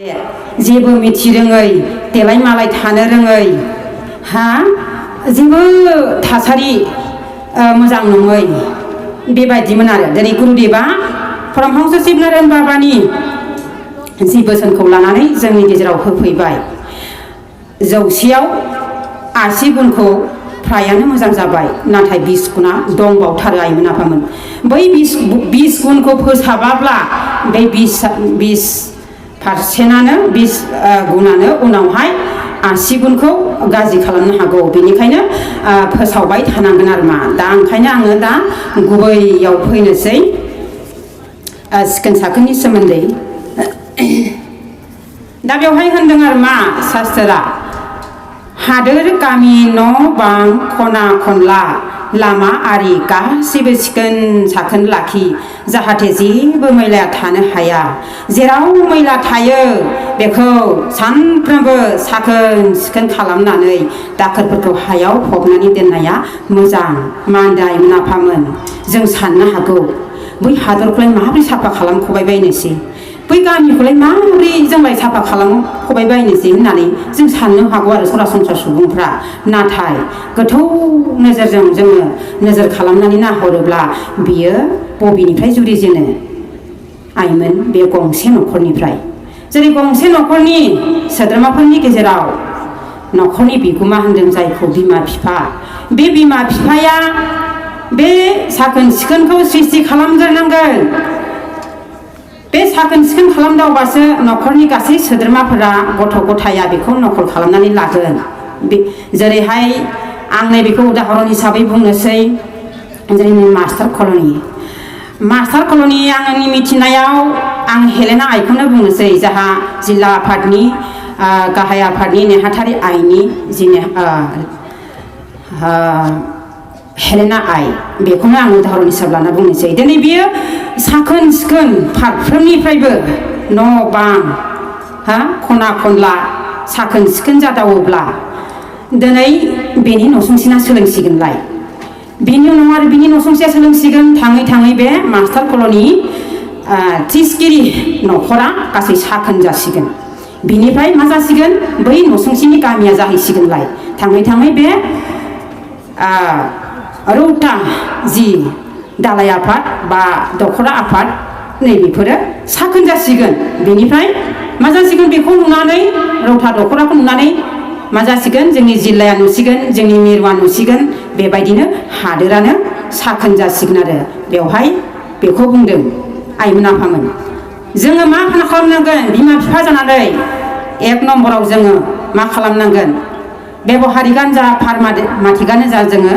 जेबो मिथि रोङै देलाय मालाय थानो रोङै जेबो थासारि मोजां नङै बेबायदिमोन आरो दिनै गुरुदेवा परमहंस शिवनारायण बाबानि जि बोसोनखौ लानानै जोंनि गेजेराव होफैबाय। 100आव 80 गुनखौ फ्रायानो मोजां जाबाय, नाथाय 20 गुना दंबावथारो आइमोन आफामोन। बै 20 गुनखौ फोसाबाब्ला बे 20% 20 गुनानो उनावहाय 80 गुनखौ गाज्रि खालामनो हागौ। बेनिखायनो फोसावबाय थानांगोन आरो मा। दा ओंखायनो आङो दा गुबैयाव फैनोसै सिखोन साखोननि सोमोन्दै। दा बेवहाय होनदों आरो मा शास्त्रा, हादोर गामि न' बां खना खनला लामा आरि गासैबो सिखोन साखोन लाखि, जाहाथे जेबो मैला थानो हाया। जेराव मैला थायो बेखौ सानफ्रोमबो साखोन सिखोन खालामनानै दाखोरफोरखौ हायाव फबनानै दोननाया मोजां। मा होनदों आइमोन आफामोन? जों साननो हागौ बै हादरखौलाय माबोरै साफा खालामखबाय बायनोसै, बै गामिखौलाय माबोरै जोंलाय साफा खालामखबाय बायनोसै होननानै जों साननो हागौ आरो सरासनस्रा सुबुंफ्रा। नाथाय गोथौ नोजोरजों जोङो नोजोर खालामनानै नाहरोब्ला बियो बबेनिफ्राय जुरिजेनो आइमोन? बे गंसे न'खरनिफ्राय। जेरै गंसे न'खरनि सोद्रोमाफोरनि गेजेराव न'खरनि बिगोमा होनदों जायखौ बिमा बिफा, बे बिमा बिफाया बे साखोन सिखोनखौ सृष्टि खालामग्रोनांगोन। बे साखोन सिखोन खालामदावबासो न'खरनि गासै सोद्रोमाफोरा गथ' गथाया बेखौ नखल खालामनानै लागोन। जेरैहाय आं नैबेखौ उदाहरन हिसाबै बुंनोसै, जोंनि मास्टार कल'नि आंनि मिथिनायाव आं हेलेना आइखौनो बुंनोसै, जाहा जिल्ला आफादनि गाहाय आफादनि नेहाथारि आइनि जि हेलेना आइ, बेखौनो आं उदाहरन हिसाब लाना बुंनोसै। दिनै बियो साखोन सिखोन फारफ्रोमनिफ्रायबो न' बां खना खनला साखोन सिखोन जादावोब्ला दिनै बेनि नसुंसेना सोलोंसिगोनलाय, बेनि उनाव आरो बिनि नसुंसेया सोलोंसिगोन। थाङै थाङै बे मास्टार कल'नि 30गिरि न'खरा गासै साखोन जासिगोन। बिनिफ्राय मा जासिगोन? बै नसुंसेनि गामिया जाहैसिगोनलाय। थाङै थाङै बे रौता जि दालाय आफाद बा दख'रा आफाद नैबेफोरो साखोन जासिगोन। बेनिफ्राय मा जासिगोन? बेखौ नुनानै रौता दख'राखौ नुनानै मा जासिगोन? जोंनि जिल्लाया नुसिगोन, जोंनि मिरुआ नुसिगोन, बेबायदिनो हादोरानो साखोन जासिगोन आरो। बेवहाय बेखौ बुंदों आइमोन आफामोन। जोङो मा खालामनांगोन? बिमा बिफा जानानै 1 नम्बराव जोङो मा खालामनांगोन? बेबहारिकआनो जा फार्माटिकआनो जा जोङो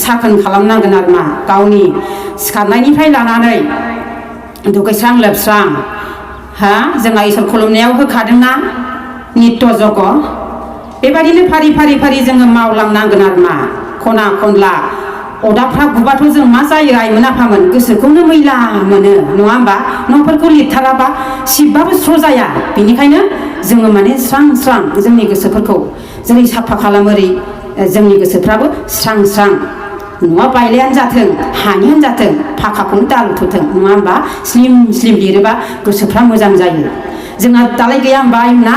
साखोन खालामनांगोन आरो मा। गावनि सिखारनायनिफ्राय लानानै दुगैस्रां लोबस्रां जोंहा इसोर खुलुमनायाव होखादोंना नित्य जग, बेबायदिनो फारि फारि फारि जोङो मावलांनांगोन आरो मा। खना खनला अदाबफ्रा गुबाथ' जों मा जायो आइमोन आफामोन? गोसोखौनो मैला मोनो, नङा होमबा? न'फोरखौ लिरथाराबा सिबबाबो स्र' जाया। बेनिखायनो जोङो माने स्रां स्रां जोंनि गोसोफोरखौ जेरै साफा खालामो ओरै जोंनि गोसोफ्राबो स्रां स्रां, न'आ बायलायानो जाथों हानियानो जाथों फाखाखौनो दालुथों, नङा होमबा? स्लिम स्लिम लिरोबा गोसोफ्रा मोजां जायो। जोंहा दालाय गैया होमबा आइमोना?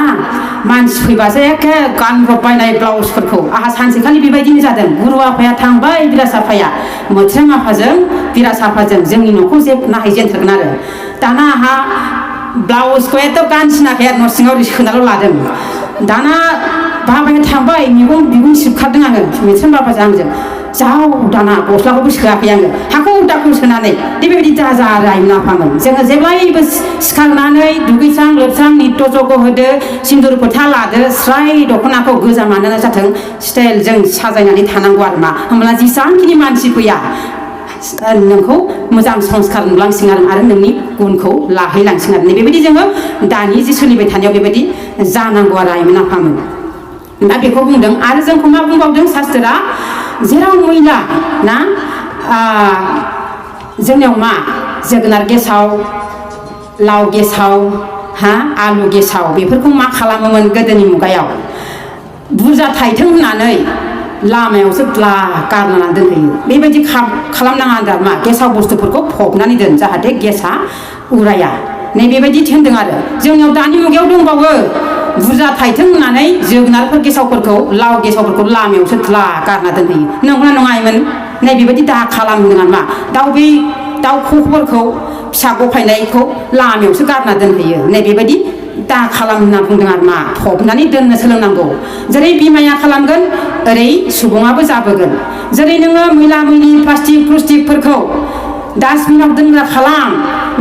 मानसि फैबासो एखे गानब्रब बायनाय ब्लाउसफोरखौ। आंहा सानसेखालि बेबायदिनो जादों। गुरु आफाया थांबाय, बिराज आफाया मोस्रोम आफाजों बिराज आफाजों जोंनि न'खौ नायहैजेनथारगोन आरो। दाना आंहा ब्लाउसखौ एकदम गानसिनाखै आरो न' सिङाव सोनाल' लादों। दाना बाबाया थांबाय, बिगुं सिबखारदों आङो मोस्रोम बाबाजों आंजों जाव। दाना गस्लाखौबो सोआखै आङो, हाखु दाखु सोनानै। बेबायदि दाजा आरो आइमोन आफामोन। जोङो जेब्लायबो सिखारनानै दुगैस्रां लोबस्रां नित्य जग होदो, सिन्दुर फोथा लादो, स्राय दख'नाखौ गोजामानो जाथों स्टाइलजों साजायनानै थानांगौ आरो मा। होमब्ला जेसांखिनि मानसि फैया नोंखौ मोजां संस्कार नुलांसिगोन आरो नोंनि गुनखौ लाहैलांसिगोन आरो। बेबायदि जोङो दानि जि सोलिबाय थानायाव बेबायदि जानांगौ आरो आइमोन आफामोन। दा बेखौ बुंदों। आरो जोंखौ मा बुंबावदों शास्त्रा? जेराव मैला ना जोंनियाव मा जोगोनार गेसाव, लाव गेसाव, आलु गेसाव, बेफोरखौ मा खालामोमोन गोदोनि मुगायाव? बुरजा थाइथों होननानै लामायावसो गारनानै दोनहैयो। बेबायदि खालामनाङा आरो मा। गेसाव बुस्थुफोरखौ फबनानै दोन, जाहाथे गेसा उराया। नैबेबायदि होनदों आरो जोंनियाव दानि मुगायाव दंबावो बुरजा थाइथों होननानै जोगोनारफोर गेसावफोरखौ लाव गेसावफोरखौ लामायावसो गारना दोनहैयो नंगौना नङा आइमोन नैबेबायदि दा खालामदों आरो मा दाउ ख'फोरखौ फिसा गफायनायखौ लामायावसो गारना दोनहैयो नैबेबायदि दा खालाम होनना बुंदों आरो मा फबनानै दोननो सोलोंनांगौ जेरै बिमाया खालामगोन ओरै सुबुङाबो जाबोगोन जेरै नोङो मैला मैलि प्लास्टिकफोरखौ डास्टबिनाव दोनग्रा खालाम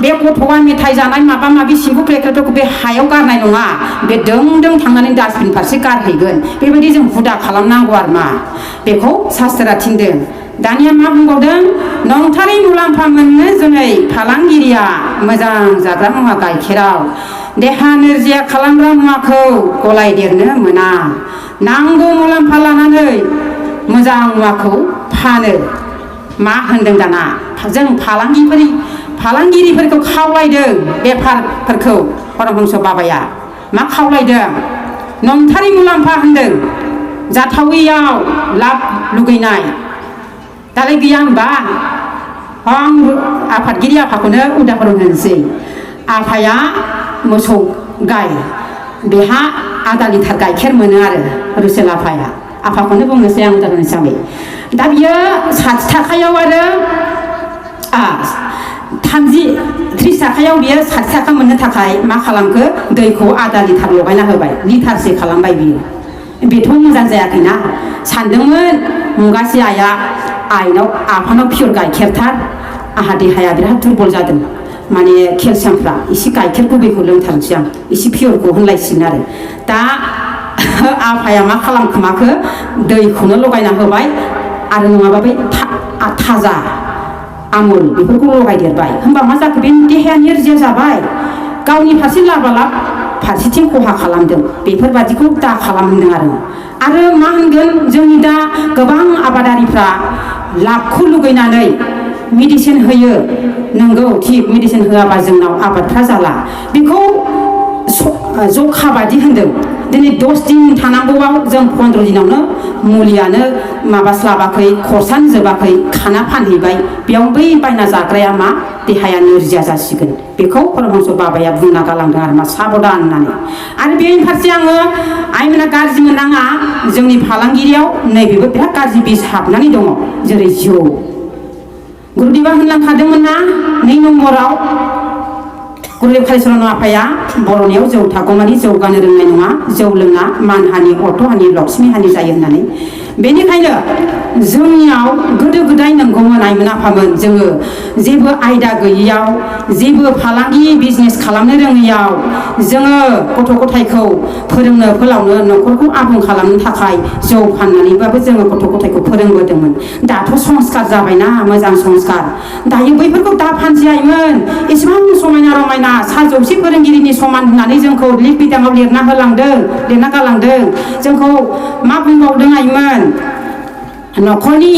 बे गथ'आ मेथाइ जानाय माबा माबि सिम्फु पेकेटफोरखौ बे हायाव गारनाय नङा बे दों थांनानै डास्टबिन फारसे गारहैगोन बेबायदि जों हुदा खालामनांगौ आरो मा बेखौ शास्त्रा थिनदों दानिया मा बुंबावदों नंथारै मुलाम्फा मोननो जोङै फालांगिरिया मोजां जाग्रा मुवा गाइखेराव देहा नोरजिया खालामग्रा मुवाखौ गलायदेरनो मोना नांगौ मुलाम्फा लानानै मोजां मुवाखौ फानो मा होनदों दाना जों फालांगिरिफोरखौ खावलायदों बेफारफोरखौ परमहंस बाबाया मा खावलायदों नंथारै मुलाम्फा होनदों जाथावैयाव लाब लुगैनाय दालाय गैया होनबा आं आफादगिरि आफाखौनो उदाहरन होनोसै आफाया मोसौ गाय बेहा आधा लिटार गाइखेर मोनो आरो रुसेल आफाखौनो बुंनोसै आं उदाहरन हिसाबै दा बियो 60 थाखायाव आरो 30 थाखायाव बियो 60 थाखा मोननो थाखाय मा खालामखो दैखौ आधा लिटार लगायना होबाय लिटारसे खालामबाय बियो बेथ' मोजां जायाखैना सानदोंमोन मुगासे आफानाव पियर गाइखेरथार आहा देहाया बिराद दुरबल जादों माने केलसियामफ्रा एसे गाइखेर गुबैखौ लोंथारनोसै आं एसे पियरखौ होनलायसिगोन आरो दा आफाया मा खालामखोमाखो दैखौनो लगायना होबाय आरो नङाबा बै थाजा आमुल बेफोरखौ लगायदेरबाय होमबा मा जाखो बे देहाया नोरजिया जाबाय गावनि फारसे लाबालाब फारसेथिं खहा खालामदों बेफोरबादिखौ दा खालामदों आरो मा होनगोन जोंनि दा गोबां आबादारिफ्रा लाबखौ लुगैनानै मेडिसिन होयो नंगौ थिग मेडिसिन होआबा जोंनाव आबादफ्रा जाला बेखौ जखा बादि होनदों दिनै 10 दिन थानांगौआव जों 15 दिनावनो मुलियानो माबास्लाबाखै खरसानो जोबाखै खाना फानहैबाय बेयाव बै बायना जाग्राया मा देहाया नोरजिया जासिगोन बेखौ परमहंस बाबाया बुंना गालांदों आरो मा साबधान होननानै आरो बेनि फारसे आङो आइमोना गाज्रि मोननाङा जोंनि फालांगिरियाव नैबेबो बिराद गाज्रि बिस हाबनानै दङ जेरै जौ गुरुदेबा होनलांखादोंमोन ना 2 नम्बराव गुरुदेब कालिचरन आफाया बर'नियाव जौ थागौमानि जौगानो रोंनाय नङा जौ लोङा मानहानि अर्थहानि लक्ष्मीहानि जायो होननानै बेनिखायनो जोंनियाव गोदो गोदाय नंगौमोन आइमोन आफामोन जोङो जेबो आयदा गैयैयाव जेबो फालांगि बिजनेस खालामनो रोङैयाव जोङो गथ' गथायखौ फोरोंनो फोलावनो न'खरखौ आबुं खालामनो थाखाय जौ फाननानैबाबो जोङो गथ' गथायखौ फोरोंबोदोंमोन दाथ' संस्कार जाबायना मोजां संस्कार दायो बैफोरखौ दा फानसै आइमोन एसेबां समायना रमायना सा जौसे फोरोंगिरिनि समान होननानै जोंखौ लिरबिदाङाव लिरना गालांदों जोंखौ मा बुंबावदों आइमोन न'खरनि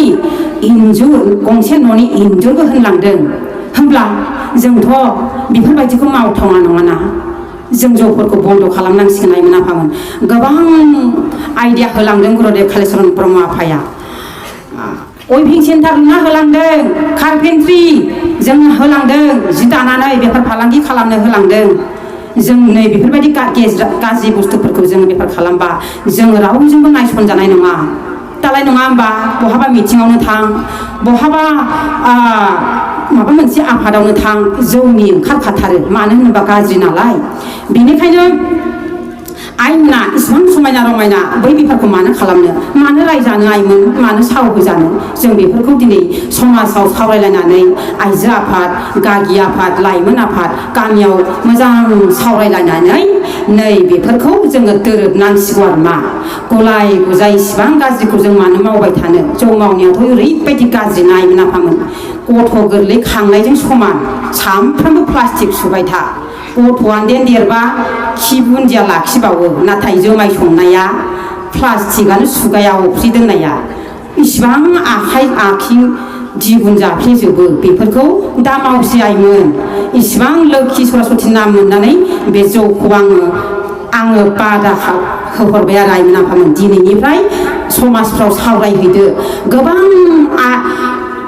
इन्जुर गंसे न'नि इन्जुरबो होनलांदों होमब्ला जोंथ' बेफोरबायदिखौ मावथावना नङाना जों जौफोरखौ बन्द' खालामनांसिगोन आइमोन आफामोन गोबां आइडिया होलांदों गुरुदेब कालिचरन ब्रह्म आफाया उइभिं सेन्टार लुना होलांदों कारपेन्ट्रि जों होलांदों जि दानानै बेफार फालांगि खालामनो होलांदों जों नै बेफोरबायदि गाज्रि बुस्थुफोरखौ जोङो बेफार खालामबा जोङो रावजोंबो नायसनजानाय नङा दालाय नङा होमबा बहाबा मिटिङावनो थां बहाबा माबा मोनसे आफादावनो थां जौनि ओंखारखाथारो मानो होनोबा गाज्रि नालाय बेनिखायनो आइमोना इसिबां समायना रमायना बै बेफारखौ मानो खालामनो मानो रायजानो आइमोन मानो साव होजानो जों बेफोरखौ दिनै समाजाव सावरायलायनानै आइजो आफाद गागि आफाद लाइमोन आफाद गामियाव मोजां सावरायलायनानै नै बेफोरखौ जोङो दोरोबनांसिगौ आरो मा गलाय गुजाय इसिबां गाज्रिखौ जों मानो मावबाय थानो जौ मावनायाथ' ओरैबायदि गाज्रि ना आइमोन आफामोन गथ' गोरलै खांनायजों समान सामफ्रामबो प्लास्टिक सुबाय था गथ'आनो देरबा खि बुन्दिया लाखिबावो नाथाय जुमाय संनाया प्लास्टिकआनो सुगाया अफ्रि दोननाया इसिबां आखि दिगुन जाफ्लेजोबो बेफोरखौ दा मावसै आइमोन इसिबां लोखि सरस्वती नाम मोननानै बे जौखौ आङो बादा होहरबाय आरो आइमोन आफामोन दिनैनिफ्राय समाजफ्राव सावरायहैदो गोबां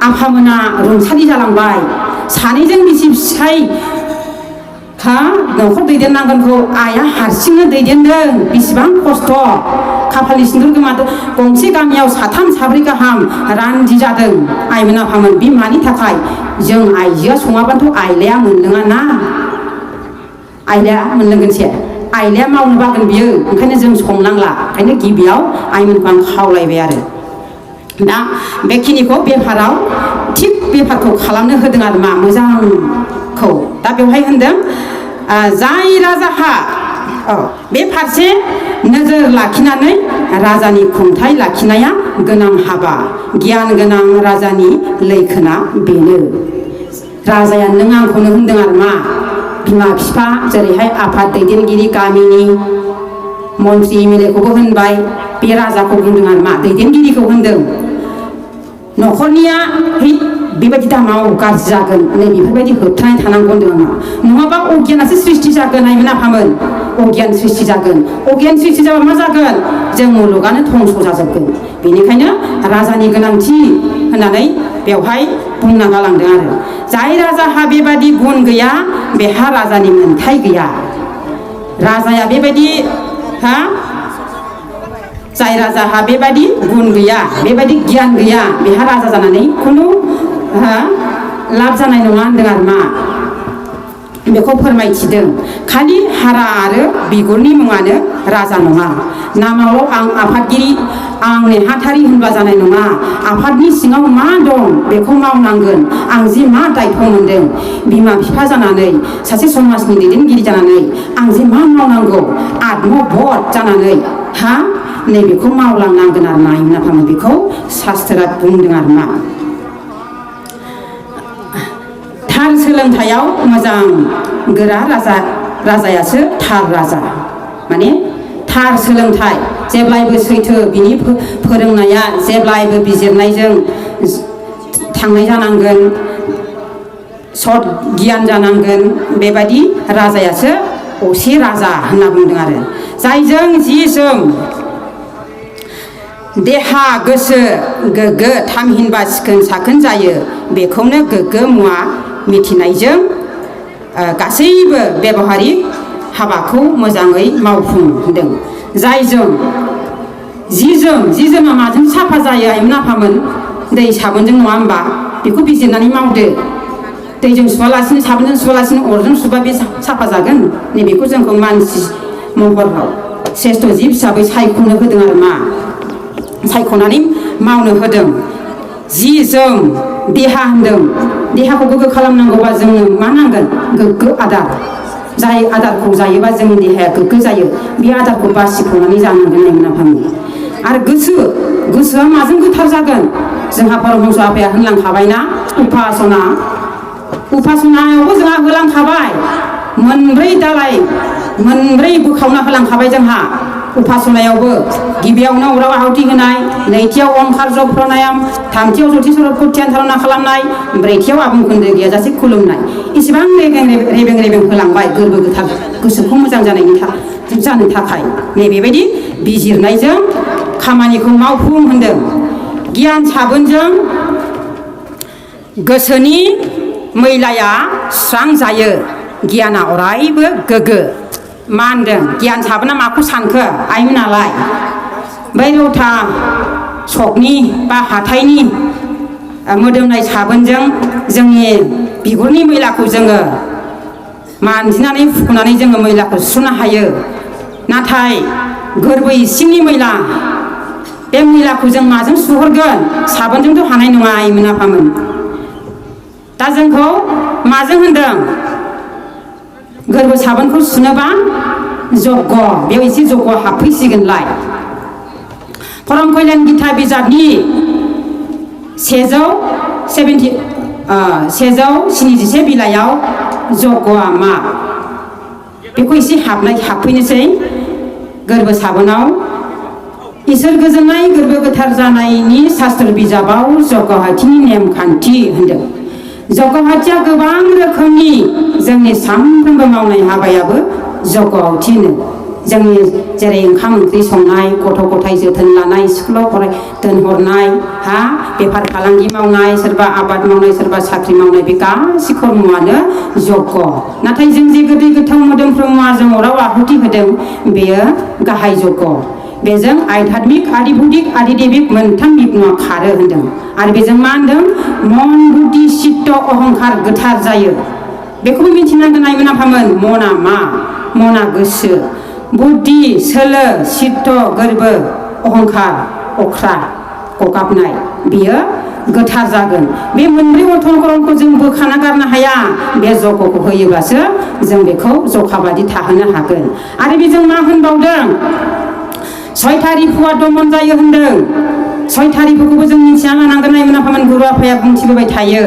आफामोना रुंसारि जालांबाय सानैजों बिसि फिसाय हा न'खर दैदेननांगोनखौ आइया हारसिंनो दैदेनदों बेसेबां खस्थ' खाफालनि सिन्दुर गोमादों गंसे गामियाव साथाम साब्रै गाहाम रान्दि जादों आइमोन आफामोन बे मानि थाखाय जों आइजोआ सङाबाथ' आइलाया मोनलोङा ना आइलाया मोनलोंगोनसै आइलाया मावनो बागोन बियो ओंखायनो जों संनांला ओंखायनो गिबियाव आइमोनखौ आं खावलायबाय आरो दा बेखिनिखौ बेफाराव थिग बेफारखौ खालामनो होदों आरो मा मोजांखौ दा बेवहाय होनदों जाय राजाहा बे फारसे नोजोर लाखिनानै राजानि खुंथाय लाखिनाया गोनां हाबा गियान गोनां राजानि लैखोना बेनो राजाया नों आंखौनो होनदों आरो मा बिमा बिफा जेरैहाय आफाद दैदेनगिरि गामिनि मन्त्रि एमएलएखौबो होनबाय बे राजाखौ बुंदों आरो मा दैदेनगिरिखौ होनदों न'खरनिया बेबायदि दामाव गाज्रि जागोन नै बेफोरबायदि होबथानाय थानांगौ होनदों आंनाव नङाबा अगियानासो सृष्टि जागोन आइमोन आफामोन अगियान सृष्टि जागोन अगियान सृष्टि जाबा मा जागोन जों मुलुगानो धंस जाजोबगोन बेनिखायनो राजानि गोनांथि होननानै बेवहाय बुंना गालांदों आरो जाय राजाहा बेबायदि गुन गैया बेहा राजानि मोनथाय गैया राजाया बेबायदि जाय राजाहा बेबायदि गुन गैया बेबायदि गियान गैया बेहा राजा जानानै खुनु लाब जानाय नङा होनदों आरो मा बेखौ फोरमायथिदों खालि हारा आरो बिगुरनि मुङानो राजा नङा नामावल' आं आफादगिरि आं नेहाथारि होनब्ला जानाय नङा आफादनि सिङाव मा दं बेखौ मावनांगोन आं जि मा दायथ' मोनदों बिमा बिफा जानानै सासे समाजनि दैदेनगिरि जानानै आं जे मा मावनांगौ आत्मबध जानानै नैबेखौ मावलांनांगोन आरो मा आइमोन आफामोन बेखौ शास्त्रा बुंदों आरो मा थार सोलोंथायाव मोजां गोरा राजायासो थार राजा माने थार सोलोंथाइ जेब्लायबो सैथो बिनि फोरोंनाया जेब्लायबो बिजिरनायजों थांनाय जानांगोन सत गियान जानांगोन बेबायदि राजायासो असे राजा होनना बुंदों आरो जायजों जि जोम देहा गोसो गोग्गो थामहिनबा सिखोन साखोन जायो बेखौनो गोग्गो मुवा मिथिनायजों गासैबो बेबहारिक हाबाखौ मोजाङै मावफुंदों जायजों जि जोमा माजों साफा जायो आइमोन आफामोन दै साबोनजों नङा होमबा बेखौ बिजिरनानै मावदो दैजों सुवालासिनो साबोनजों सुवालासिनो अरजों सुबा बे साफा जागोन नैबेखौ जोंखौ मानसि महराव श्रेष्ठ जिब हिसाबै सायख'नो होदों आरो मा सायख'नानै मावनो होदों जि जोम देहा होनदों देहाखौ गोग्गो खालामनांगौबा जोंनो मा नांगोन गोग्गो आदार जाय आदारखौ जायोबा जोंनि देहाया गोग्गो जायो बे आदारखौ बासिख'नानै जानांगोन आइमोन आफामोन आरो गोसोआ माजों गोथार जागोन जोंहा परमहंस आफाया होनलांखाबायना उपासनायावबो जोंहा होलांखाबाय मोनब्रै दालाय मोनब्रै बोखावना होलांखाबाय जोंहा उपासनायावबो गिबियावनो अराव आहुति होनाय नैथियाव ओंखार जप प्रणायाम थामथियाव जथि सरबखौ ध्यान धारणा खालामनाय ब्रैथियाव आबुं खोन्दो गैयाजासे खुलुमनाय इसिबां रेबें होलांबाय गोरबो गोथार गोसोखौ मोजां जानो थाखाय नैबेबायदि बिजिरनायजों खामानिखौ मावफुं होनदों गियान साबोनजों गोसोनि मैलाया स्रां जायो गियाना अरायबो गोग्गो मा होनदों गियान साबोना माखौ सानखो आइमोनालाय बै रौथा सकनि बा हाथाइनि मोदोमनाय साबोनजों जोंनि बिगुरनि मैलाखौ जोङो मानजिनानै फुख'नानै जोङो मैलाखौ सुस्र'नो हायो नाथाय गोरबो इसिंनि मैला बे मैलाखौ जों माजों सुहरगोन साबोनजोंथ' हानाय नङा आइमोन आफामोन दा जोंखौ माजों होनदों गोरबो साबोनखौ सुनोबा जग्ग बेयाव एसे जग्ग हाबफैसिगोनलाय परम कल्याण गीता बिजाबनि 177 बिलाइयाव जग्गआ मा बेखौ एसे हाबफैनोसै गोरबो साबोनाव इसोर गोजोननाय गोरबो गोथार जानायनि शास्त्र बिजाबाव जग्गहाथिनि नेमखान्थि होनदों जग्गहाथिया गोबां रोखोमनि जोंनि सानफ्रोमबो मावनाय हाबायाबो जग्गहाथि होनो जोंनि जेरै ओंखाम ओंख्रि संनाय गथ' गथाय जोथोन लानाय स्कुलाव दोनहरनाय हा बेफार फालांगि मावनाय सोरबा आबाद मावनाय सोरबा साख्रि मावनाय बे गासै कर्मआनो जग नाथाय जों जे गोदै गोथाव मोदोमफ्रु मुवाजों अराव आहुति होदों बेयो गाहाय जग बेजों आध्यात्मिक आदिबौदिक आदिदेबिक मोनथाम बिग्न खारो होनदों आरो बेजों मा होनदों मन बुद्धि चित्त अहंकार गोथार जायो बेखौबो मिथिनांगोन आइमोन आफामोन मना मा मना गोसो बुद्धि सोलो चित्त गोरबो अहंकार अख्रा गगाबनाय बियो गोथार जागोन बे मोनब्रै अर्थनकरणखौ जों बोखाना गारनो हाया बे जगखौ होयोबासो जों बेखौ जखाबादि थाहोनो हागोन आरो बेजों मा होनबावदों सयथा रिपुआ दमन जायो होनदों सयथा रिपुखौबो जों मिथिना लानांगोन आइमोन आफामोन गुरु आफाया बुंथिबोबाय थायो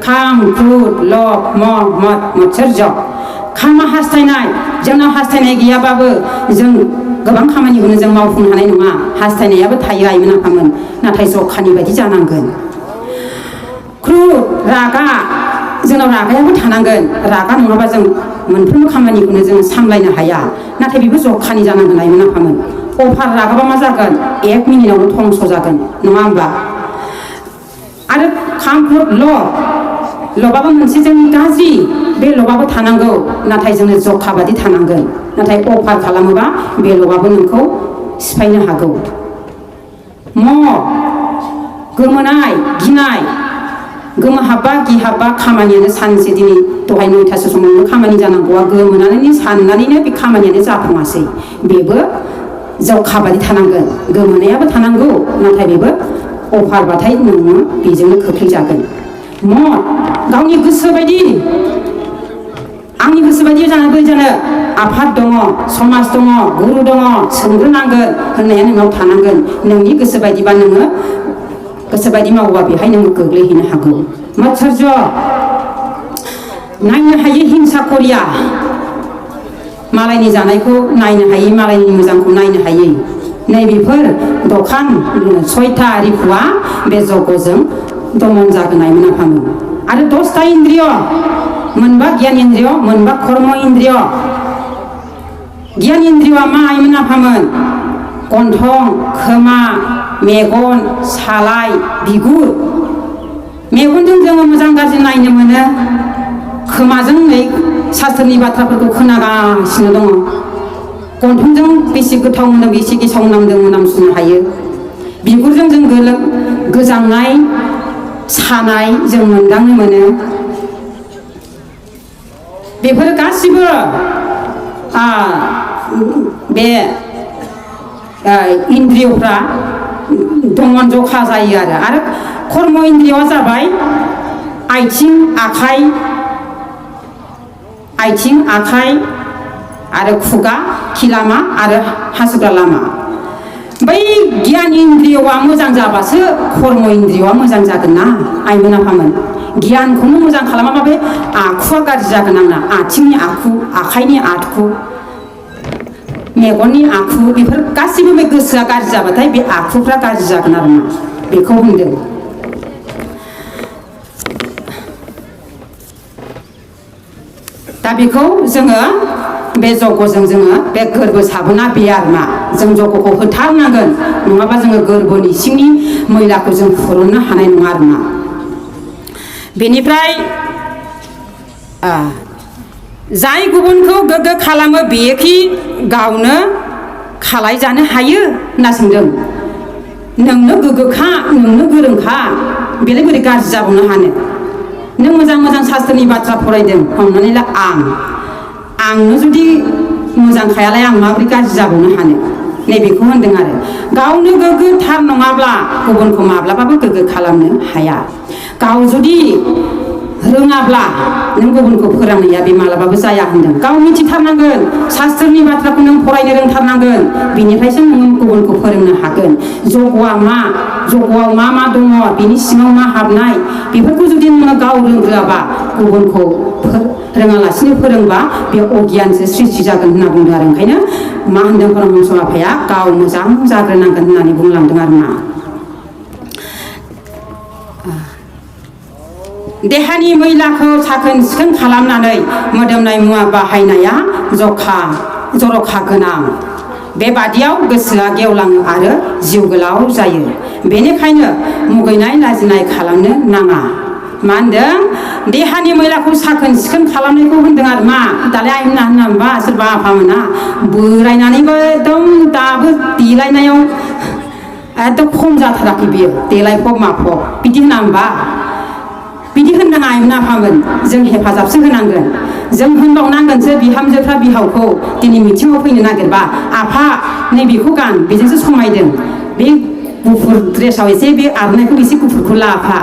खाम क्रुद लब मद मत्सर्य खामा हास्थायनाय जोंनाव हास्थायनाय गैयाबाबो जों गोबां खामानिखौनो जों मावफुंनो हानाय नङा हास्थायनायाबो थायो आइमोन आफामोन नाथाय जखानि बायदि जानांगोन क्रुद रागा जोंनाव रागायाबो थानांगोन रागा नङाबा जों मोनफ्रोमबो खामानिखौनो जों सामलायनो हाया नाथाय बेबो जखानि जानांगोन आइमोन आफामोन अभार रागाबा मा जागोन 1 मिनिटावनो धंस जागोन नङा होमबा आरो खाम क्रुद लबाबो मोनसे जोंनि गाज्रि बे लबाबो थानांगौ नाथाय जोंनो जखा बादि थानांगोन नाथाय अभार खालामोबा बे लबाबो नोंखौ सिफायनो हागौ गोमोनाय गिनाय गोमोहाबबा गिहाबबा खामानियानो सानसे दिनै दहाय 9थासो समावनो खामानि जानांगौआ गोमोनानै साननानैनो बे खामानियानो जाफुङासै बेबो जखा बादि थानांगोन गोमोनायाबो थानांगौ नाथाय बेबो अभारबाथाय नोङो बेजोंनो खोख्लैजागोन गावनि गोसो बायदि आंनि गोसो बायदि जानो आफाद दङ समाज दङ गुरु दङ सोंग्रोनांगोन होननाया नोंनाव थानांगोन नोंनि गोसो बायदिबा नोङो गोसो बायदि मावोबा बेहाय नोङो गोग्लैहैनो हागौ मत्सर्य नायनो हायै हिंसा करिया मालायनि जानायखौ नायनो हायै मालायनि मोजांखौ नायनो हायै नैबेफोर दखान सयथा रिपुआ बे जगजों दमन जागोन आइमोन आफामोन आरो 10ता इन्द्रिय मोनबा गियान इन्द्रिय मोनबा कर्म इन्द्रिय गियान इन्द्रियआ मा आइमोन आफामोन गन्थं खोमा मेगन सालाय बिगुर मेगनजों जोङो मोजां गाज्रि नायनो मोनो खोमाजों नै शास्त्रनि बाथ्राफोरखौ खोनागासिनो दङ गन्थंजों बेसे गोथाव मोनो बेसे गेसाव मोनामदों मोनामसुनो हायो बिगुरजों जों गोजांनाय सानाय जों मोनदांनो मोनो बेफोरो गासिबो बे इन्द्रियफ्रा दमन जखा जायो आरो कर्म इन्द्रियआ जाबाय आथिं आखाइ आरो खुगा खिलामा आरो हासुग्रा लामा बै गियान इन्द्रियआ मोजां जाबासो कर्म इन्द्रियआ मोजां जागोन ना आइमोन आफामोन गियानखौनो मोजां खालामाबा बे आखुआ गाज्रि जागोन आंना आथिंनि आखु आखाइनि आखु मेगननि आखु बेफोर गासिबो बे गोसोआ गाज्रि जाबाथाय बे आखुफ्रा गाज्रि जागोन आरोना बेखौ होनदों दा बेखौ जोङो बे जगजों जोङो बे गोरबो साबोना बे आरोना जों जगखौ होथारनांगोन नङाबा जोङो गोरबोनि सिंनि मैलाखौ जों फुरुननो हानाय नङा आरोना बेनिफ्राय जाय गुबुनखौ गोग्गो खालामो बेयोखि गावनो खालायजानो हायो होनना सोंदों नोंनो गोग्गोखा नोंनो गोरोंखा बेलाय बोरै गाज्रि जाबावनो हानो नों मोजां मोजां शास्त्रनि बाथ्रा फरायदों हमनानै ला आंनो जुदि मोजांखायालाय आं माबोरै गाज्रि जाबावनो हानो नैबेखौ होनदों आरो गावनो गोग्गो थार नङाब्ला गुबुनखौ माब्लाबाबो गोग्गो खालामनो हाया गाव जुदि रोङाब्ला नों गुबुनखौ फोरोंनाया बे मालाबाबो जाया होनदों गाव मिथिथारनांगोन शास्त्रनि बाथ्राखौ नों फरायनो रोंथारनांगोन बिनिफ्रायसो नों गुबुनखौ फोरोंनो हागोन जगआ मा जगआव मा मा दङ बिनि सिङाव मा हाबनाय बेफोरखौ जुदि नोङो गाव रोंग्रोआबा गुबुनखौ रोङालासिनो फोरोंबा बे अगियानसो सृष्टि जागोन होनना बुंदों आरो ओंखायनो मा होनदों परमहंस आफाया गाव मोजां जाग्रोनांगोन होननानै बुंलांदों आरोना देहानि मैलाखौ साखोन सिखोन खालामनानै मोदोमनाय मुवा बाहायनाया जखा जर'खा गोनां बेबादियाव गोसोआ गेवलाङो आरो जिउ गोलाव जायो बेनिखायनो मुगैनाय लाजिनाय खालामनो नाङा मा होनदों देहानि मैलाखौ साखोन सिखोन खालामनायखौ होनदों आरो मा दालाय आइमोना होना होनबा सोरबा आफामोना बोरायनानैबो एकदम दाबो देलायनायाव एकदम खम जाथाराखै बियो देलायफब माफब बिदि होना होनबा बिदि होननाङा आइमोन आफामोन जों हेफाजाबसो होनांगोन जों होनबावनांगोनसो बिहामजोफ्रा बिहावखौ दिनै मिथिङाव फैनो नागिरबा आफा नै बेखौ गान बेजोंसो समायदों बे गुफुर ड्रेसाव एसे बे आर'नाइखौ एसे गुफुरखौ ला आफा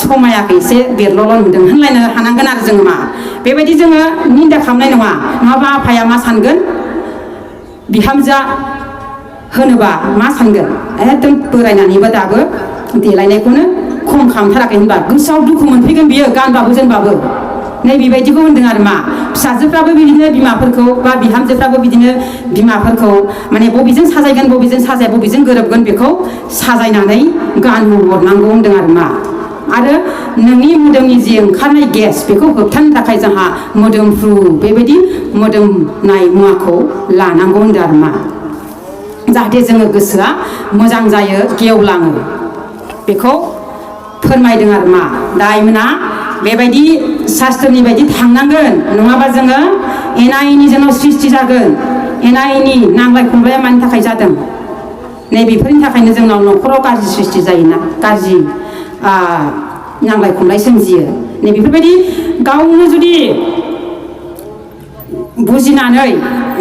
समायाखै एसे बेरल'ल' नुदों होनलायनो हानांगोन आरो जोङो मा बेबायदि जोङो निन्दा खालामनाय नङा नङाबा आफाया मा सानगोन बिहामजोआ होनोबा मा सानगोन एकदम बोरायनानैबो दाबो देलायनायखौनो खम खालामथाराखै होनबा गोसोआव दुखु मोनफैगोन बियो गानबाबो जोमबाबो नै बेबायदिखौ होनदों आरो मा फिसाजोफ्राबो बिदिनो बिमाफोरखौ बा बिहामजोफ्राबो बिदिनो बिमाफोरखौ माने बबेजों साजायगोन बबेजों साजाया बबेजों गोरोबगोन बेखौ साजायनानै गानहोहरनांगौ होनदों आरो मा आरो नोंनि मोदोमनि जि ओंखारनाय गेस बेखौ होबथानो थाखाय जोंहा मोदोमफ्रु बेबायदि मोदोमनाय मुवाखौ लानांगौ होनदों आरो मा जाहाथे जोङो गोसोआ मोजां जायो गेवलाङो बेखौ फोरमायदों आरो मा दा आइमोना बेबायदि शास्त्रनि बायदि थांनांगोन नङाबा जोङो एना एनि जोंनाव सृष्टि जागोन एना एनि नांलाय खमलाया मानि थाखाय जादों नै बेफोरनि थाखायनो जोंनाव न'खराव गाज्रि सृष्टि जायोना गाज्रि नांलाय खमलाय सोमजियो नै बेफोरबायदि गावनो जुदि बुजिनानै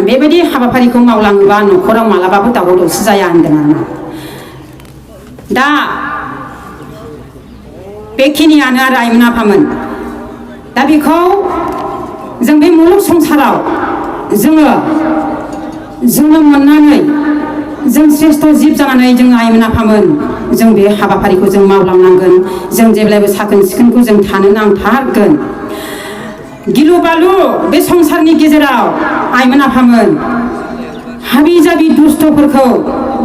बेबायदि हाबाफारिखौ मावलाङोबा न'खराव मालाबाबो दावराव दावसि जाया होनदों आरोना दा बेखिनियानो आरो आइमोन आफामोन दा बेखौ जों बे मुलुग संसाराव जोङो जोनोम मोननानै जों श्रेष्ठ जिब जानानै जों आइमोन आफामोन जों बे हाबाफारिखौ जों मावलांनांगोन जों जेब्लायबो साखोन सिखोनखौ जों थानो नांथारगोन गिलु बालु बे संसारनि गेजेराव आइमोन आफामोन हाबि जाबि दुस्थफोरखौ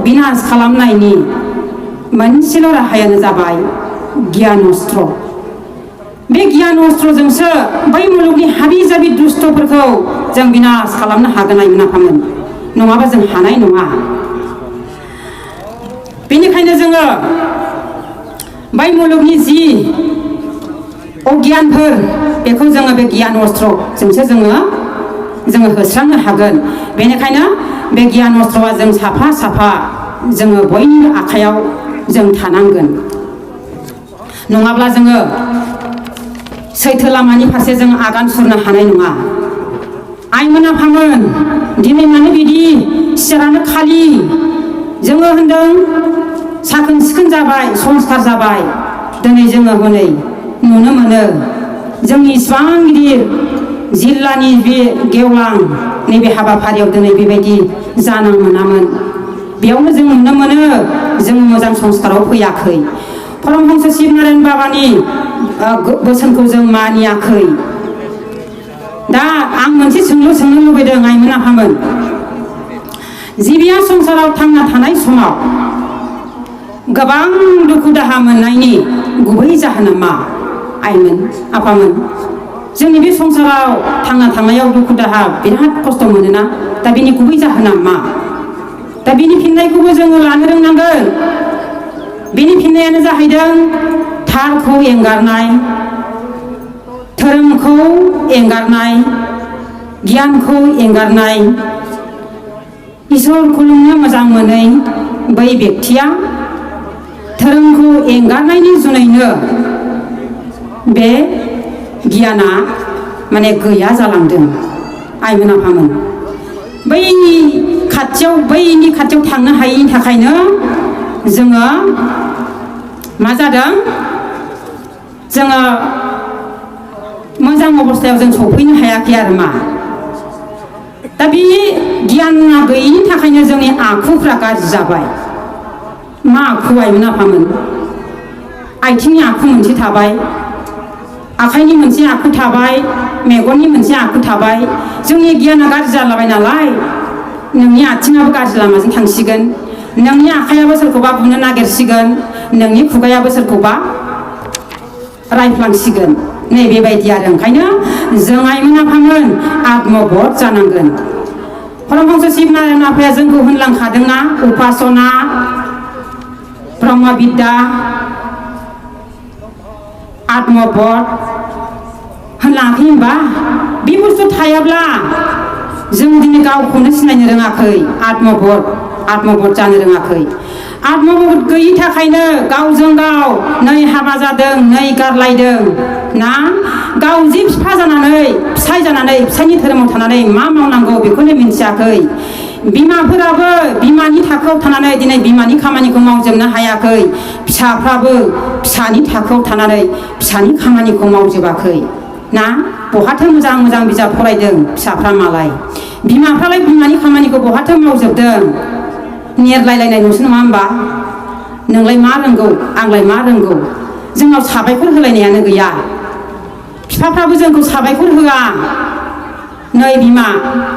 बिनाश खालामनायनि मोनसेल' राहायानो जाबाय गियान अस्त्र बे गियान अस्त्रजोंसो बै मुलुगनि हाबि जाबि दुस्थफोरखौ जों बिनाश खालामनो हागोन आइमोन आफामोन नङाबा जों हानाय नङा बेनिखायनो जोङो बै मुलुगनि जि अगियानफोर बेखौ जोङो बे गियान अस्त्रजोंसो जोङो होस्रांनो हागोन बेनिखायनो बे गियान अस्त्रआ जों साफा साफा जोङो बयनिबो आखायाव जों थानांगोन नङाब्ला जोङो सैथो लामानि फारसे जों आगान सुरनो हानाय नङा आइमोन आफामोन दिनै मानो बिदि सियारानो खालि जोङो होनदों साखोन सिखोन जाबाय संस्कार जाबाय दिनै जोङो हनै नुनो मोनो जोंनि इसिबां गिदिर जिल्लानि बे गेवलां नैबे हाबाफारियाव दिनै बेबायदि जानो मोनामोन बेयावनो जों नुनो मोनो जों मोजां संस्काराव फैयाखै परमहंस शिबनारायण बाबानि बोसोनखौ जों मानियाखै दा आं मोनसे सोंलु सोंनो लुबैदों आइमोन आफामोन जिबिया संसाराव थांना थानाय समाव गोबां दुखु दाहा मोननायनि गुबै जाहोना मा आइमोन आफामोन जोंनि बे संसाराव थांना थानायाव दुखु दाहा बिराद खस्थ' मोनोना दा बेनि गुबै जाहोना मा दा बेनि फिननायखौबो जोङो लानो रोंनांगोन बेनि फिननायानो जाहैदों थारखौ एंगारनाय धोरोमखौ एंगारनाय गियानखौ एंगारनाय इसोर खुलुमनो मोजां मोनै बै बेक्तिया धोरोमखौ एंगारनायनि जुनैनो बे गियाना माने गैया जालांदों आइमोन आफामोन बैनि खाथियाव थांनो हायैनि थाखायनो जोङो मा जादों जोङो मोजां अबस्थायाव जों सफैनो हायाखै आरो मा दा बे गियाना गैयिनि थाखायनो जोंनि आखुफ्रा गाज्रि जाबाय मा आखु आइमोन आफामोन आथिंनि आखु मोनसे थाबाय आखाइनि मोनसे आखु थाबाय मेगननि मोनसे आखु थाबाय जोंनि गियाना गाज्रि जालाबाय नालाय नोंनि आथिङाबो गाज्रि लामाजों थांसिगोन नोंनि आखाइयाबो सोरखौबा बुनो नागिरसिगोन नोंनि खुगायाबो सोरखौबा रायफ्लांसिगोन नै बेबायदि आरो ओंखायनो जों आइमोन आफामोन आत्मबोध जानांगोन परमहंस शिब नारायण आफाया जोंखौ होनलांखादोंना उपासना ब्रह्मबिद्या आत्मबोध होनलाङाखै होनबा बे बुस्थु थायाब्ला जों दिनै गावखौनो सिनायनो रोङाखै आत्मबोध जानो रोङाखै आत्मबोध गैयि थाखायनो गावजों गाव नै हाबा जादों नै गारलायदों ना गाव जि फिसाय जानानै फिसायनि धोरोमाव थानानै मा मावनांगौ बेखौनो मिन्थियाखै बिमाफोराबो बिमानि थाखोआव थानानै दिनै बिमानि खामानिखौ मावजोबनो हायाखै फिसाफ्राबो फिसानि थाखोआव थानानै फिसानि खामानिखौ मावजोबाखै ना बहाथो मोजां बिजाब फरायदों फिसाफ्रा मालाय बिमाफ्रालाय बिमानि खामानिखौ बहाथो मावजोबदों नेरलायलायनाय नोंसो नङा होमबा नोंलाय मा रोंगौ आंलाय मा रोंगौ जोंनाव साबायखर होलायनायानो गैया बिफाफ्राबो जोंखौ साबायखर होआ नै बिमा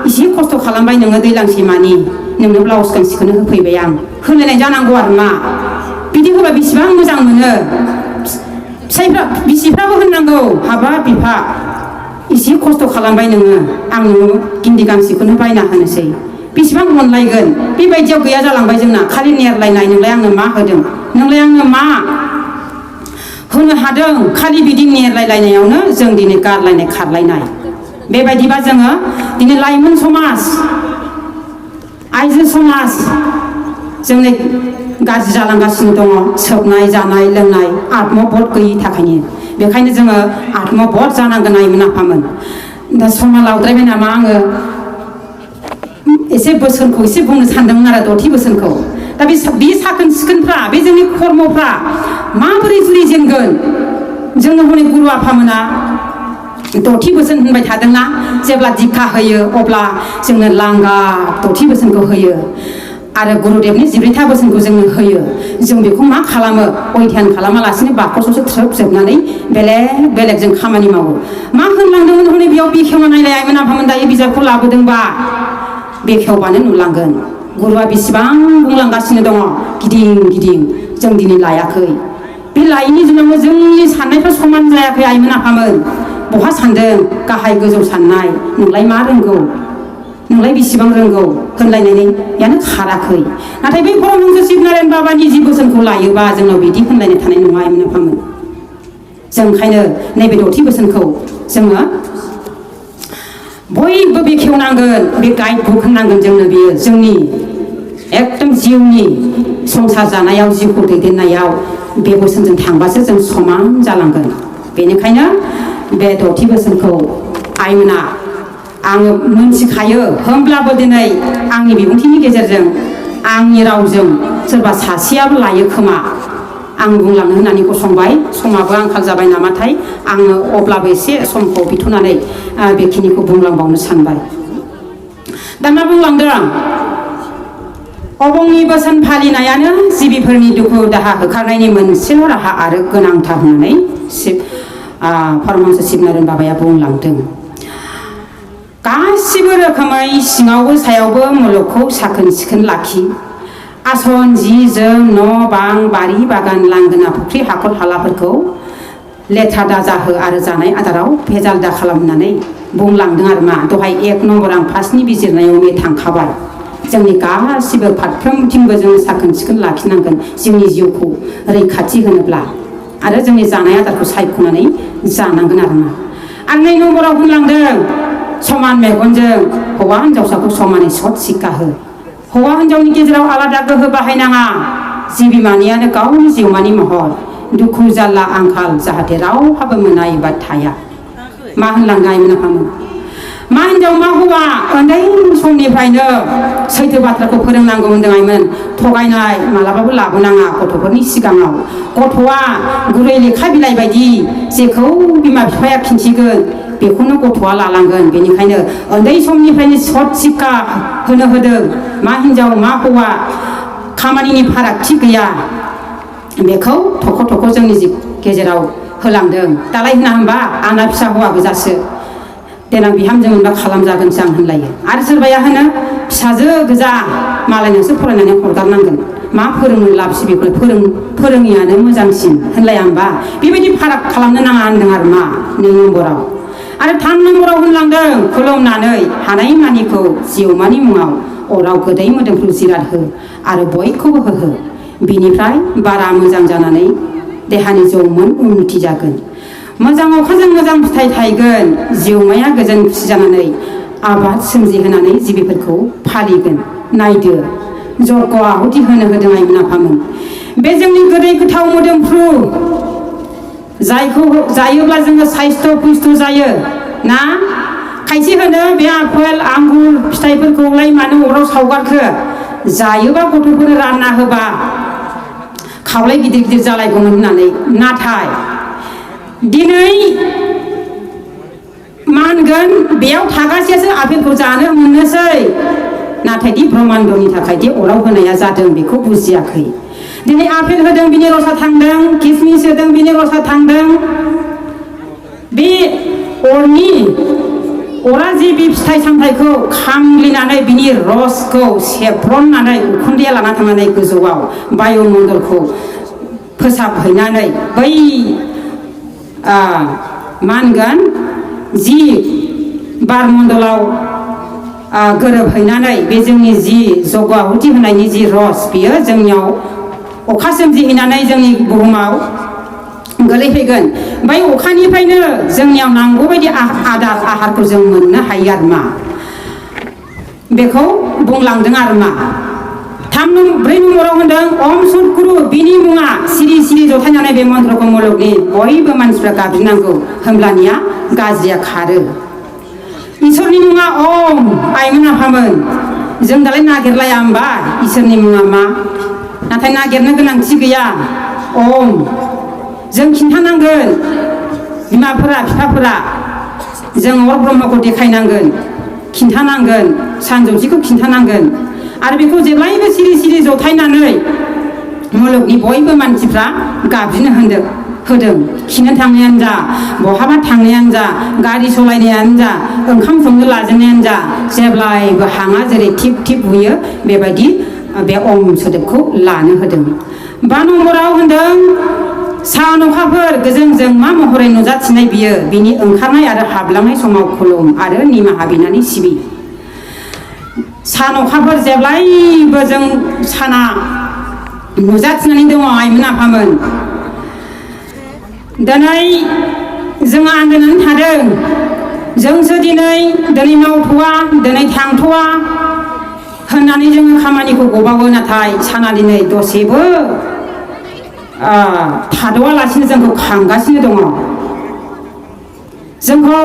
एसे खस्थ' खालामबाय नोङो दैज्लांसे मानि नोंनो ब्लाउस गांसेखौनो होफैबाय आं होलायनाय जानांगौ आरो मा बिदि होबा बेसेबां मोजां मोनो बिसिफ्राबो होननांगौ हाबा बिफा एसे खस्थ' खालामबाय नोङो आं नोङो गिन्दि गांसेखौनो बायना होनोसै बेसेबां अनलायगोन बेबायदियाव गैया जालांबाय जोंना खालि नेरलायनाय नोंलाय आंनो मा होदों नोंलाय आंनो मा होनो हादों खालि बिदि नेरलायलायनायावनो जों दिनै गारलायनाय खारलायनाय बेबायदिबा जोङो दिनै लाइमोन समाज आइजो समाज जोंनि गाज्रि जालांगासिनो दङ सोबनाय जानाय लोंनाय आत्मबोध गैयि थाखायनो बेखायनो जोङो आत्मबोध जानांगोन आइमोन आफामोन दा समा लावद्रायबाय नामा आङो एसे बोसोनखौ एसे बुंनो सानदोंमोन आरो 10 बोसोनखौ दा बे साखोन सिखोनफ्रा बे जोंनि कर्मफ्रा माबोरै जुरिजेनगोन जोंनो हनै गुरु आफामोना 10 बोसोन होनबाय थादोंना जेब्ला दीक्षा होयो अब्ला जोंनो लांगा 10 बोसोनखौ होयो आरो गुरुदेबनि 14था बोसोनखौ जोंनो होयो जों बेखौ मा खालामो अध्यान खालामालासिनो बाकसआवसो थ्रोबजोबनानै बेलेग जों खामानि मावो मा होनलांदोंमोन हनै बेयाव बेखेवना नायलाय आइमोन आफामोन दायो बिजाबखौ लाबोदोंबा बेखेवबानो नुलांगोन गुरुआ बेसेबां बुंलांगासिनो दङ गिदिं जों दिनै लायाखै बे लायैनि जुनावनो जोंनि साननायफ्रा समान जायाखै आइमोन आफामोन बहा सानदों गाहाय गोजौ साननाय नोंलाय मा रोंगौ नोंलाय बेसेबां रोंगौ होनलायनायानो खाराखै नाथाय बै परमहंस शिब नारायण बाबानि 10 बोसोनखौ लायोबा जोंनाव बिदि होनलायनाय थानाय नङा आइमोन आफामोन जों ओंखायनो नैबे 10 बोसोनखौ जोङो बयबो बेखेवनांगोन बे गाइड बुक होनांगोन जोंनो बेयो जोंनि एकदम जिउनि संसार जानायाव जिउखौ दैदेननायाव बे बोसोनजों थांबासो जों समान जालांगोन बेनिखायनो बे 10 बोसोनखौ आइमोना आङो मोनथिखायो होमब्लाबो दिनै आंनि बिबुंथिनि गेजेरजों आंनि रावजों सोरबा सासेयाबो लायो खोमा आं बुंलांनो होननानै गसंबाय समाबो आंखाल जाबाय नामाथाय आङो अब्लाबो एसे समखौ बिथ'नानै बेखिनिखौ बुंलांबावनो सानबाय दा मा बुंलांदों अबंनि बोसोन फालिनायानो जिबिफोरनि दुखु दाहा होखारनायनि मोनसेल' राहा आरो गोनांथार होननानै परमहंस शिब नारायण बाबाया बुंलांदों गासिबो रोखोमै सिङावबो सायावबो मुलुगखौ साखोन सिखोन लाखि आसन जि जोम न' बां बारि बागान लांगोना फुख्रि हाखर हालाफोरखौ लेथ्रा दाजाहो आरो जानाय आदाराव भेजाल दा खालाम होननानै बुंलांदों आरो मा दहाय 1 नम्बर आं फार्स्टनि बिजिरनायाव थांखाबाय जोंनि गासिबो फारफ्रोमथिंबो जों साखोन सिखोन लाखिनांगोन जोंनि जिउखौ रैखाथि होनोब्ला आरो जोंनि जानाय आदारखौ सायख'नानै जानांगोन आरो मा आं 2 नम्बराव होनलांदों समान मेगनजों हौवा हिन्जावसाखौ समानै सत शिक्षा हो हौवा हिन्जावनि गेजेराव आलादा गोहो बाहायनाङा जिबि मानियानो गावनि जिउमानि महर दुखु जारला आंखाल जाहाथे रावहाबो मोना एबा थाया मा होनलांनाय मोनाफामोन मा हिन्जाव मा हौवा उन्दै समनिफ्रायनो सैथो बाथ्राखौ फोरोंनांगौ होनदों आइमोन थगायनाय मालाबाबो लाबोनाङा गथ'फोरनि सिगाङाव गथ'आ गुरै लेखा बिलाइ बायदि जेखौ बिमा बिफाया खिन्थिगोन बेखौनो गथ'आ लालांगोन बेनिखायनो उन्दै समनिफ्रायनो सत शिक्षा होनो होदों मा हिन्जाव मा हौवा खामानिनि फारागथि गैया बेखौ थख' जोंनि गेजेराव होलांदों दालाय होना होनबा आंना फिसा हौवा गोजासो देनां बिहामजो मोनबा खालामजागोनसो आं होनलायो आरो सोरबाया होनो फिसाजो गोजा मालायनावसो फरायनानै हरगारनांगोन मा फोरोंनो लाबसि बेखौ फोरोङियानो मोजांसिन होनलाया होनबा बेबायदि फाराग खालामनो नाङा होनदों आरो मा 2 नम्बराव आरो 3 नम्बराव होनलांदों खुलुमनानै हानायमानिखौ जिउमानि मुङाव अराव गोदै मोदोमफ्रु जिराद हो आरो बयखौबो होहो बिनिफ्राय बारा मोजां जानानै देहानि जौमोन उन्नति जागोन मोजां अखाजों मोजां फिथाइ थायगोन जिउमाया गोजोन खुसि जानानै आबाद सोमजिहोनानै जिबिफोरखौ फालिगोन नायदो जग आहुति होनो होदों आइमोन आफामोन बे जोंनि गोदै गोथाव मोदोमफ्रु जायखौ जायोब्ला जोङो साइस्थ' पुस्थ' जायो ना खायसे होनो बे आपेल आंगुर फिथाइफोरखौलाय मानो अराव सावगारखो जायोबा गथ'फोर रानना होबा खावलाय गिदिर गिदिर जालायगौमोन होननानै नाथाय दिनै मा होनगोन बेयाव थागासेयासो आपेलखौ जानो मोननोसै नाथाय दि ब्रह्माण्डनि थाखाय दि अराव होनाया जादों बेखौ बुजियाखै दिनै आपेल होदों बिनि रसा थांदों किसमिस होदों बिनि रसा थांदों बे अरा जे बे फिथाइ सामथाइखौ खामग्लिनानै बिनि रसखौ सेफ्रननानै उखुन्दैया लाना थांनानै गोजौआव बायुमण्डलखौ फोसाबहैनानै बै मा होनगोन जि बारमण्डलाव गोरोबहैनानै बे जोंनि जि जग आहुति होनायनि जि रस बियो जोंनियाव अखा सोमजिहैनानै जोंनि बुहुमाव गोलैफैगोन बै अखानिफ्रायनो जोंनियाव नांगौ बायदि आहारखौ जों मोननो हायो आरो मा बेखौ बुंलांदों आरो मा 4 नम्बराव होनदों ओम सतगुरु बिनि मुङा सिरि सिरि जथायनानै बे मन्त्रखौ मुलुगनि बयबो मानसिफ्रा गाबज्रिनांगौ होमब्लानिया गाज्रिया खारो इसोरनि मुङा ओम आइमोन आफामोन जों दालाय नागिरलाया होमबा इसोरनि मुङा मा नाथाय नागिरनो गोनांथि गैया ओम जों खिन्थानांगोन बिमाफोरा बिफाफोरा जों अर ब्रह्मखौ देखायनांगोन खिन्थानांगोन सानजौथिखौ खिन्थानांगोन आरो बेखौ जेब्लायबो सिरि सिरि जथायनानै मुलुगनि बयबो मानसिफ्रा गाबज्रिनो होदों खिनो थांनायानो जा बहाबा थांनायानो जा गारि सालायनायानो जा ओंखाम संनो लाजेननायानो जा जेब्लायबो हाङा जेरै थिप थिप बुयो बेबायदि बे ओम सोदोबखौ लानो होदों 5 नम्बराव होनदों सान अखाफोर गोजोंजों मा महरै नुजाथिनाय बियो बिनि ओंखारनाय आरो हाबलांनाय समाव खुलुम आरो निमाहा बिनानै सिबि सान अखाफोर जेब्लायबो जों साना नुजाथिनानै दङ आइमोन आफामोन दिनै जोङो आन्दायनानै थादों जोंसो दिनै मावथ'वा दिनै थांथ'वा होननानै जोङो खामानिखौ गबावो नाथाय साना दिनै दसेबो थाद'आलासिनो जोंखौ खांगासिनो दङ जोंखौ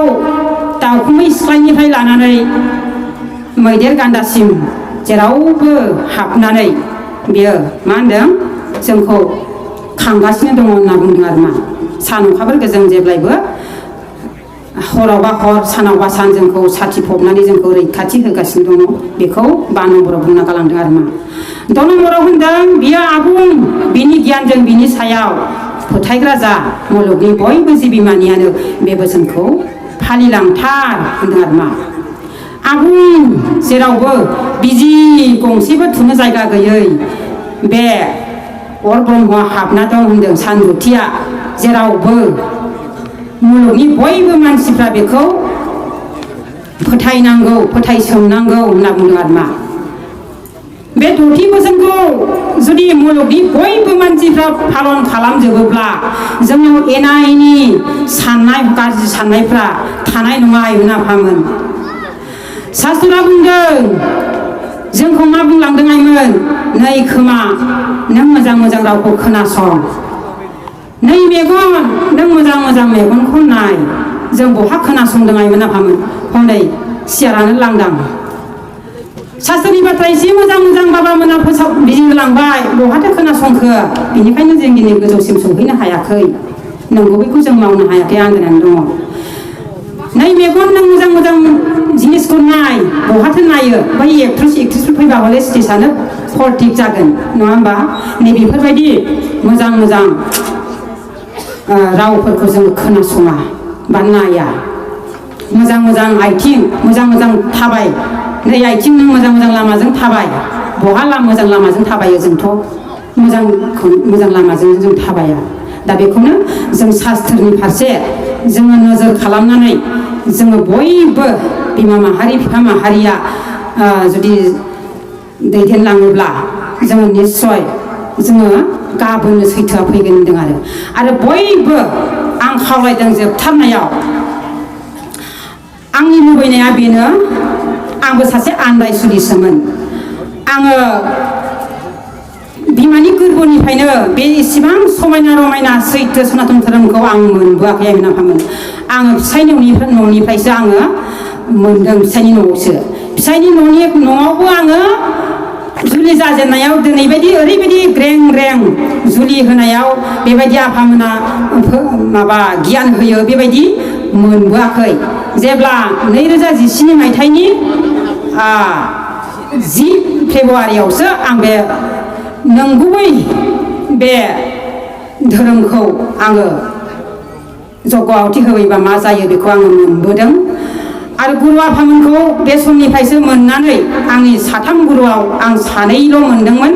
दाउखुमै सिख्लानिफ्राय लानानै मैदेर गान्दासिम जेरावबो हाबनानै बियो मा होनदों जोंखौ खांगासिनो दङ होनना बुंदों आरो मा सान अखाफोर गोजों जेब्लायबो हरावबा हर सानावबा सान जोंखौ साथि फबनानै जोंखौ रैखाथि होगासिनो दङ बेखौ 5 नम्बराव बुंना गालांदों आरो मा 10 नम्बराव होनदों बियो आबुं बिनि गियानजों बिनि सायाव फोथायग्रा जा मुलुगनि बयबो जिबि मानियानो बे बोसोनखौ फालिलांथार होनदों आरो मा आबुं जेरावबो बिजि गंसेबो थुनो जायगा गैयै बे अर ब्रह्मआ हाबना दं होनदों सानजुथिया जेरावबो मुलुगनि बयबो मानसिफ्रा बेखौ फोथायनांगौ फोथायसोमनांगौ होनना बुंदों आरो मा बे 10थि बोसोनखौ जुदि मुलुगनि बयबो मानसिफ्रा पालन खालामजोबोब्ला जोंनाव एना एनि साननाय गाज्रि साननायफ्रा थानाय नङा आइमोन आफामोन शास्त्रआ बुंदों जोंखौ मा बुंलांदों आइमोन नै खोमा नों मोजां मोजां रावखौ खोनासं नै मेगन नों मोजां मोजां मेगनखौ नाय जों बहा खोनासंदों आइमोन आफामोन हनै सियारानो लांदां शास्त्रनि बाथ्रा एसे मोजां मोजां बाबामोना बिजिरलांबाय बहाथो खोनासंखो बेनिखायनो जों दिनै गोजौसिम सौहैनो हायाखै नंगौ बेखौ जों मावनो हायाखै आन्दायनानै दङ नै मेगन नों मोजां मोजां जिनिसखौ नाय बहाथो नायो बै एक्ट्रेसफोर फैबा हले स्टेजआनो फर्टिक जागोन नङा होमबा नैबेफोरबायदि मोजां मोजां रावफोरखौ जों खोनासङा बा नाया मोजां मोजां आइथिं मोजां मोजां थाबाय नै आइथिं नों मोजां मोजां लामाजों थाबाय बहा मोजां लामाजों थाबायो जोंथ' मोजां लामाजों जों थाबाया दा बेखौनो जों शास्त्रनि फारसे जोङो नोजोर खालामनानै जोङो बयबो बिमा माहारि बिफा माहारिया जुदि दैदेनलाङोब्ला जोङो निस्सय जोङो गाबोननो सैथोआ फैगोन होनदों आरो बयबो आं खावलायदों जोबथारनायाव आंनि लुबैनाया बेनो आंबो सासे आन्दायसुलिसोमोन आङो बिमानि गोरबोनिफ्रायनो बे इसेबां समायना रमायना सैथो सनातन धोरोमखौ आं मोनबोआखै आंनि आफामोन आङो फिसायनि न'निफ्रायसो आङो मोनदों फिसायनि न'आवबो आङो जुलि जाजेननायाव दिनैबायदि ओरैबायदि ग्रें ग्रें जुलि होनायाव बेबायदि आफामोना माबा गियान होयो बेबायदि मोनबोआखै जेब्ला 2017 मायथाइनि 10 फेब्रुवारियावसो आं बे नंगुबै बे धोरोमखौ आङो जग्य आहुति होयोबा मा जायो बेखौ आङो मोनबोदों आरो गुरु आफामोनखौ बे समनिफ्रायसो मोननानै आंनि 3 गुरुआव आं 2ल' मोनदोंमोन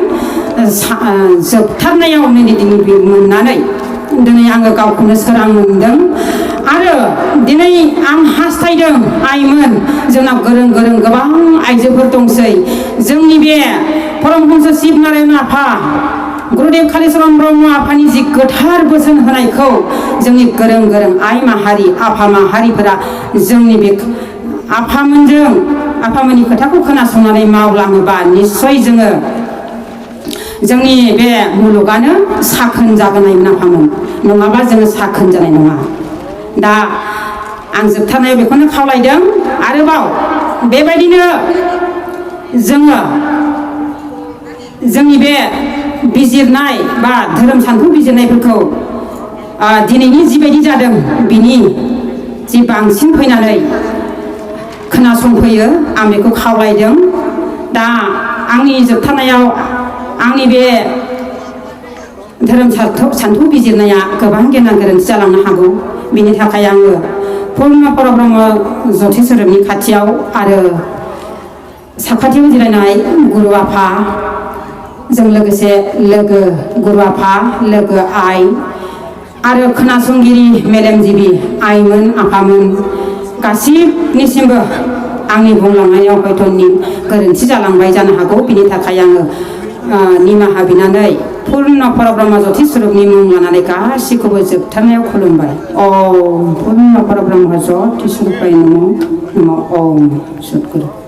जोबथारनायाव दिनै मोननानै दिनै आङो गावखौनो सोरां मोनदों आरो दिनै आं हास्थायदों आइमोन जोंनाव गोरों गोबां आइजोफोर दंसै जोंनि बे परमहंस शिब नारायण आफा गुरुदेव कालिचरण ब्रह्म आफानि जि गोथार बोसोन होनायखौ जोंनि गोरों आइ माहारि आफा माहारिफोरा जोंनि बे आफामोननि खोथाखौ खोनासंनानै मावलाङोबा निस्सय जोङो जोंनि बे मुलुगानो साखोन जागोन आफामोन नङाबा जोङो साखोन जानाय नङा दा आं जोबथारनायाव बेखौनो खावलायदों आरोबाव बेबायदिनो जोङो जोंनि बे बिजिरनाय बा धोरोम सानथौ बिजिरनायफोरखौ दिनैनि जिबायदि जादों बिनि जि बांसिन फैनानै खोनासंफैयो आं बेखौ खावलायदों दा आंनि जोबथारनायाव आंनि बे धोरोम सानथौ बिजिरनाया गोबां गेना गोरोन्थि जालांनो हागौ बिनि थाखाय आङो पुर्ण परब्रह्म जथि स्वरूपनि खाथियाव आरो साखाथियाव जिरायनाय गुरु आफा जों लोगोसे लोगो गुरु आफा लोगो आइ आरो खोनासंगिरि मेलेमजिबि आइमोन आफामोन गासिबनिसिमबो आंनि बुंलांनायाव हयथ' गोरोन्थि जालांबाय जानो हागौ बिनि थाखाय आङो निमाहा बिनानै पुर्ण परब्रह्म जथि स्वरूपनि मुं लानानै गासिखौबो जोबथारनायाव खुलुमबाय ओम पुर्ण परब्रह्म जथि स्वरूपाय नमः ओम सद्गुरु